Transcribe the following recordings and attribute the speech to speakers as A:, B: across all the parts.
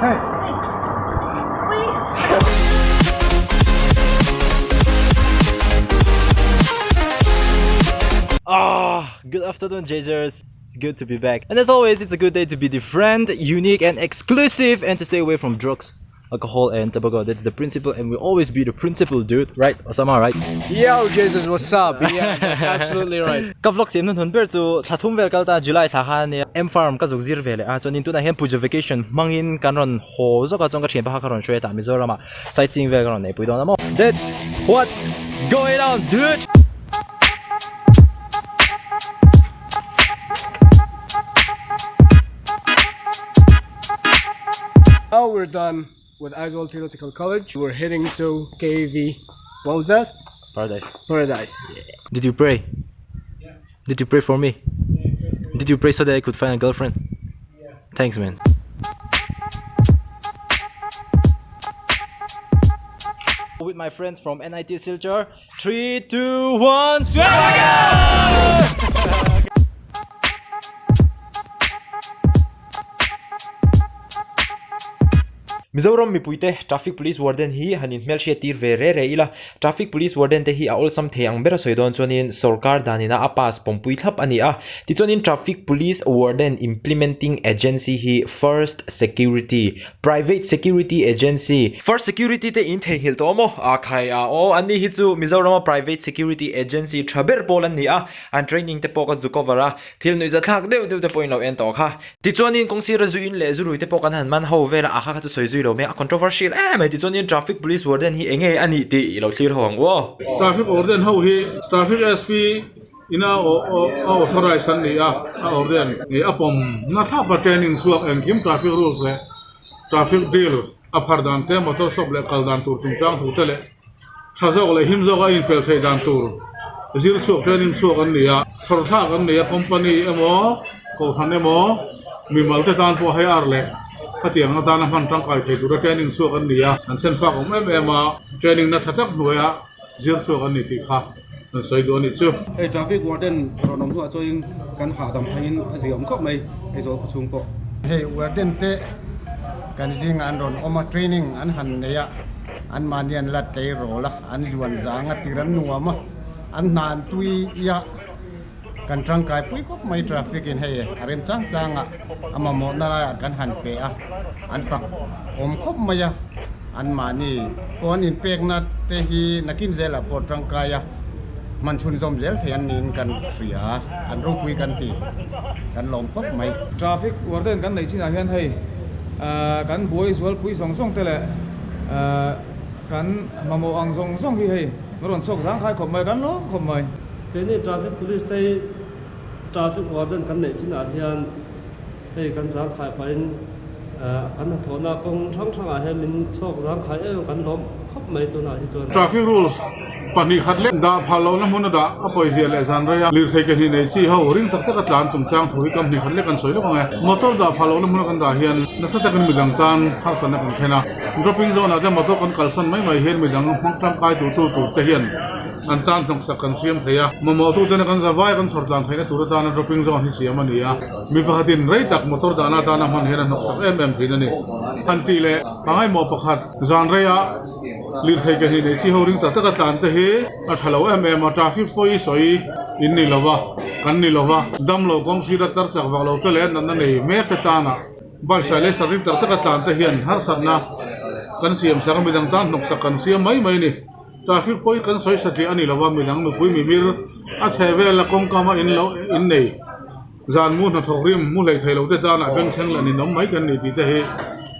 A: Hey. Ah, good afternoon, Jazers. It's good to be back. And as always, it's a good day to be different, unique, and exclusive, and to stay away from drugs, alcohol, and tobacco. That's the principle, and we'll always be the principle, dude. Right? Osama, right?
B: Yo, Jesus, what's up? Yeah, that's absolutely right.
A: Ka vlog siam hun ber chu thla thum vel kal ta July thla khan ania M farm ka zuk zir ve leh a chuanin tunah hian puja vacation hmangin kan rawn haw zawk a chuan ka thian pakhat ka rawn hruai a tah Mizoram ah sightseeing vel ka rawn neihpui dawn a maw That's what's going on dude!
B: Now we're done with Aizawl Theological College. We're heading to KV. What was that?
A: Paradise.
B: Paradise.
A: Yeah. Did you pray? Yeah. Did you pray for me? Yeah, Did you pray so that I could find a girlfriend? Yeah. Thanks, man. With my friends from NIT Silchar, 3, 2, 1, Swagger! Mizoram mipuite Traffic Police Warden hi han inhmelhriat tir ve re re ila, Traffic Police Warden te hi a awlsam thei ang ber a sawi dawn chuanin sorkar danina a pass pawmpui thlap a ni a. Tichuanin Traffic Police Warden Implementing Agency hi First Security, Private Security Agency, First Security te in theihnghilh tawh maw? A khai a aw, anni hi chu Mizorama Private Security Agency tha ber pawl an ni a, an training te pawh ka zu cover a, thil nuihzathlak deuh deuh te pawhin lo en tawh kha. Tichuanin kawng sira zu in leh zu rui te pawh kan han man ho vel a, a kha kha chu sawi zui lo mai a, a controversial em mai. Tichuanin Traffic Police Warden hi enge a nih tih i lo thlir ho ang u aw.
C: Traffic Warden ho hi Traffic SP ina a authorise an ni a, a warden a pawm na thlap a training chhuak engkim traffic rules leh traffic drill a phar dan te motor stop leh kal dan tur chungchang thu te leh Tha zawk leh him zawka infel theih dan tur zir chhuak training chhuak an ni a, chhawr thlak an ni a, company emaw, kohhran emaw, mimal te tan pawh hei ar leh khatiang atana hman tangkai thei tura training chhuak an ni a, an sen fak awm em em a, training na tha tak hnuaia zir chhuak an ni tih kha an sawi duh a nih chu.
D: Hei traffic warden rawn awm hnuah chuanin kan hahdam pheiin a ziaawm khawp mai Aizawl khawchhung pawh.
E: Hei warden te kan zingah an rawn awm a, training an han nei a. An mahni an la tleirawl a, an luan zang a tir an nuam a, an hna an tui ia kan tangkai pui khawp mai traffic in hei a rem chang chang a, a mamawhna laiah kan han pe a, an fak awm khawp mai a, an mahni pawh an inpekna te hi nakin zelah pawh tangkai a hman chhunzawm zel thei an niin kan hria a, an ropui kan ti, kan lawm khawp mai.
D: Traffic warden kan neih chinah hian hei kan buai zualpui zawng zawng te leh Kan mamawh ang zawng zawng hi hei rawn chhuak zang khai khawp mai, kan lawm khawp mai.
F: Keini traffic police te hi traffic warden kan neih chinah hian hei kan zang khai pahin kan hnathawhna kawng hrang hrangah hian min chhuak zang khai em em kan lawm khawp mai tunah hi chuan.
C: Traffic rules pahnih khat lek dah phal lohna hmun a dah a pawizia leh zan rei a lirthei ke hnih nei chi ho ring tak taka tlan chungchang thu hi kam hnih khat lek kan sawi lawk ang e. Motor dah phal lohna hmuna kan dah hian nasa takin midang tan harsatna kan thlen a. Dropping zone ah te motor kan kalsan mai mai hian midang hmang tangkai tur tu tur te hian an tan hnawksak kan siam thei a. Mamawh tu tena kan zavai kan chhawr tlan theihna tur atana dropping zone hi siam a ni a. Mi pakhatin rei tak motor dahna atana hman hian a hnawksak em em thin a ni. Han tih leh ka ngaihmawh pakhat zan reia lirthei ke hnih nei chi ho ring tak taka tlan te hi a tha lo em em a. Traffic pawh i sawi in ni lo va, kan ni lo va. Damlo kawng sira tar chak vak lo te leh natna nei mek te tana. Bike sai leh sarif tak taka tlan te hian harsatna kan siam sak a, midang tan hnawksak kan siam mai mai a ni. Traffic pawh hi kan sawi satliah a ni lo va, midang nupui mimir a chhe vela kawngkama in lo in nei zan mu hnathawk rim mu hlei thei lo te tanah bengchheng leh ninawm mai kan ni tih te hi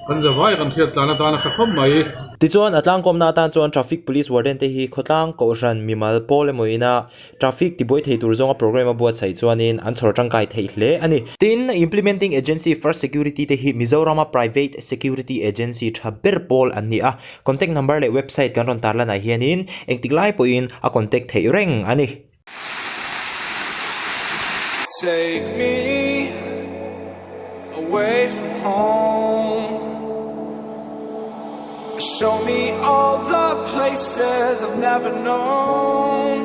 C: kan zavai kan hriat tlan atana hre khawp mai.
A: Tichuan, a tlangkawmna atan chuan Traffic Police Warden te hi khawtlang, Kohhran, mimal, pawl emaw ina Traffic tibuai thei tur zawnga program a buatsaih chuanin an chhawr tangkai theih hle a ni. Tin, Implementing Agency First Security te hi Mizorama Private Security Agency tha ber pawl an ni a, contact number leh website kan rawn tarlanah hianin engtik lai pawhin a contact theih reng a ni.
G: Take me away from home Show me all the places I've never known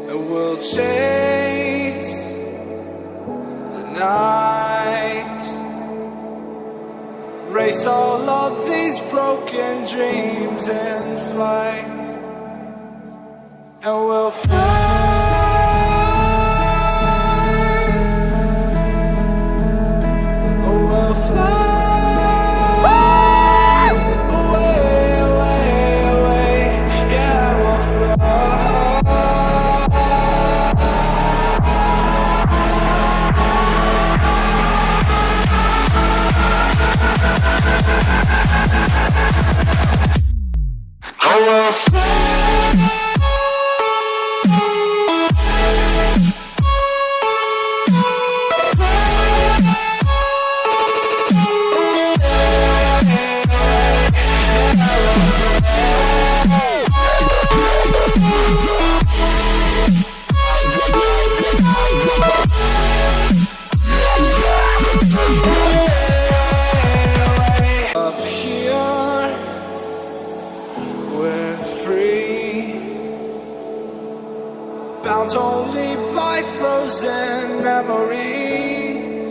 G: And we'll chase the night. Race all of these broken dreams in flight. And we'll fly. Oh, we'll fly away, away, away. Yeah, we'll fly. Oh, we'll fly. Up here, we're free. Bound only by frozen memories.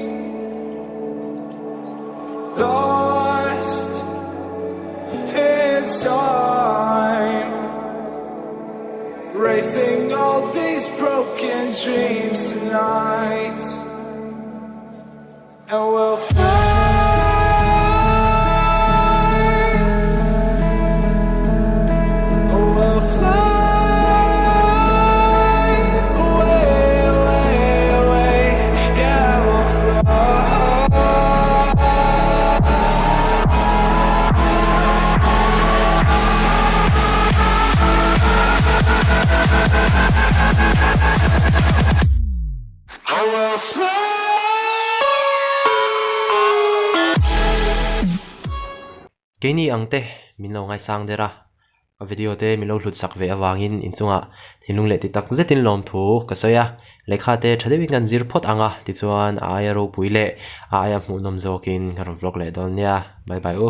G: Lost in time. Racing all these broken dreams tonight. And we'll fly. Oh, we'll fly away, away, away. Yeah, we'll fly. Oh, we'll fly.
A: Keini ang te min lo ngaisang der a, ka video te min lo hlut sak ve avangin inchungah thinlung leh ti tak zetin lawmthu ka sawi a, lehkha te tha deuhin kan zir phawt ang a tichuan a aia ropui leh a aia hmuhnawm zawkin ka rawn vlog leh dawn nia, bye bye u.